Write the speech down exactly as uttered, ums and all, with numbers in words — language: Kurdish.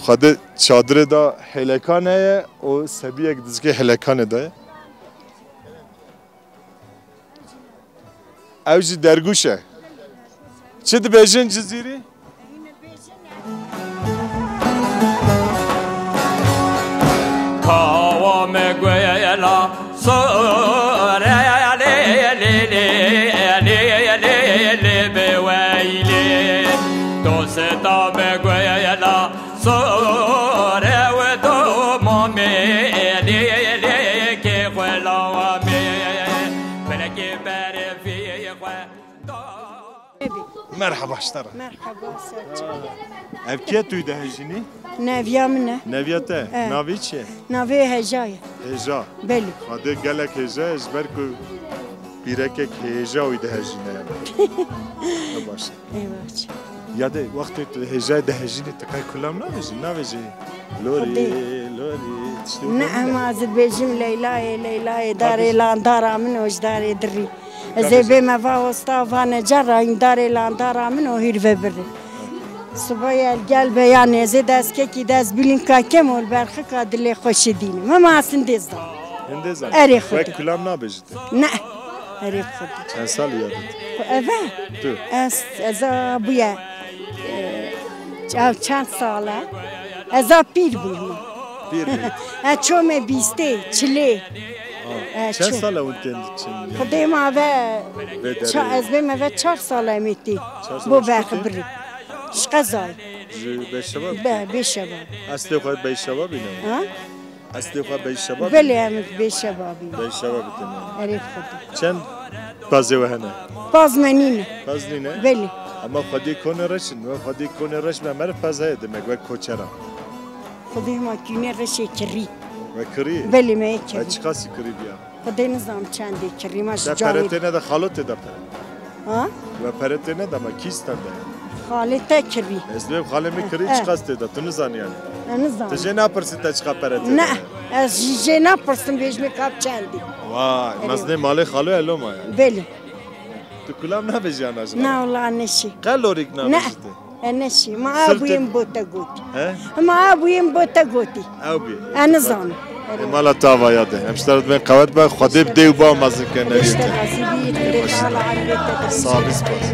Xwedê çadirê de hêlekan heye û sebiyek dizgê hêlekanê de ye. Ew jî dergûş e. Çi dibêjin Cizîrî? Kawa me guela sore, lê, lê, lê, lê, lê, lê, lê, be weylê. Dosta me guela sore we domamê, lê, lê, kê xwe lawa me. Belekê berfî xwe da. Merhaba, ji te re. Merhaba, Selçuk. Ev kê tu dihejînî? Neviya min e. Neviya te? E. Navê çi ye? Navê Heja ye. Hêja. Belê. Xwedê gelek hêja ye, ji ber ku pîrekek hêja wî dihejîne yani. Ne baş e. Ê baş. Ya de wextê tu hêjayê dihejînî, tu qey kulam nabêjî, nabêjî. Lorî, Xwedê. Lorî, tiştê Ne, wî em hene? Ez dibêjim Leylayê, Leylayê, darê Tabii. Landara min û ji darê dirî. Ez ê Tabii. Bême va osta va necara, hîn darê landara min û hîr ve birî. Subay el gel be ya nezê deskekî dest bilînka kem ol berxika dilê xweşî dînim. Hema ez hindêz da. Hindê zanî. Erê Xwedê. Wek kulam nabêjî te. Ne. Erê Xwedê. Çend salî ya dît? Eve? Tu. Ez, ez a bûye. E, çav çend sal e? Ez a pîr bûyim. Pîr bû. E, çomê bîstê, çilê. Ha. E, Çend ço- sal e hûn tên diçin? Xwedê ma ve Vê derê. ça-, ez bêm eve çar sal em ê tê. Çar sal Bo ji ku tê? Bexibirî. Ji qezayê. Ji Beyşebab? Be, Bêşebab. Eslê xwe Beyşebabî ne? Ha? Eslê xwe Beyşebabî? Belê, em Bêşebabî. Beyşebabî tê ne? Erê Xwedê. Çend pezê we hene? Paz me nîne. Pez nîne? Belê. Ama Xwedê konê reş in. We Xwedê konê reş be, meriv pez heye demek, wek koçera. Xwedê ma kîne reşê kirî. We kirî? Belê, me yê kirî. Ay, çiqasî kirî biya? Xwedê nizam çendê kirî, ma ji Te cawê pere têne de, xalo tê de pere? Ha? We pere têne de, ma kîsten de? Xalê te kirî. Ez dibêm xalê min kirî, Eh. çiqas tê de, tu nizanî yani. E, nizam. Tu jê napirsî te çiqa pere tê Ne, de? Ez jî jê napirsim, bêjmê kap çendî. Vay, Erê. Mezinê malê xalo e loma yani. Belê. Tu kulam nabêjî ana ji Na, wala neşî. Qe lorîk Ne. nabêjî te? E, neşî. Ma Sir a bûyim te- bo te gotî. He? Ma a bûyim bo te gotî. Ew bî. E, nizanim. E, mala te avaya de. Em ji te re dibên qewet be. Xwedê bi dê û ba mezin ke nerî te. Sağ ol, spas.